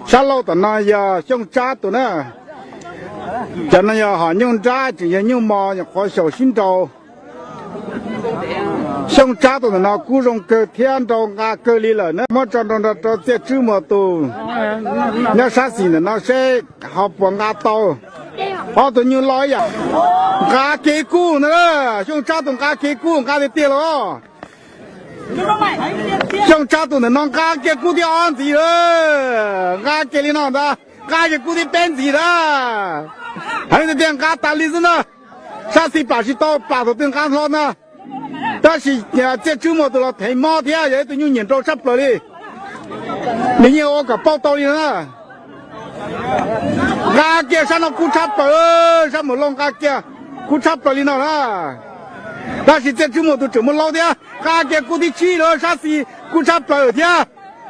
Sab laug tom no yog Xyooj Tsab tus na. Cov no yog hom nyuj nrab, tseem yog nyuj mos nyuam qhuav xyaum sib nraus. Xyooj Tsab tus ntawm no kub zoo kawg thiab nrau nqa kawg li lawm na. Muab tso nrau nrog rau Txiaj Tswb Muas tus nyob sab xis ntawm no seb ho puas nqa tau. Ob tug nyuj loj ib yam. Nqa kiag kub na, Xyooj Tsab tus nqa kiag kub nqa tiag tiag los. Xyooj Tsab tus ntawm no nqa kiag kub thib ob ntxiv lawm, nqa kiag li no ntag, nqa kiag kub thib peb ntxiv lawm. Heev tiag tiag, nqa tas li xwb na. Sab xis pam tsis tau, pam thaum twg nqa hlo na. Tab sis Txiaj Tswb Muas tus los thev mob thiab yog ib tug nyuj nyiam nrau tshaj plaws li. Nws yeej ua kom paub tau li na. Nqa kiag sab no kub tshaj plaws, sab Muas Lauj nqa kiag kub tshaj plaws li no na. Tab sis Txiaj Tswb Muas tus tseem muaj laub thiab, nqa kiag kub thib tsib lawm, sab xis kub tshaj plaws thiab.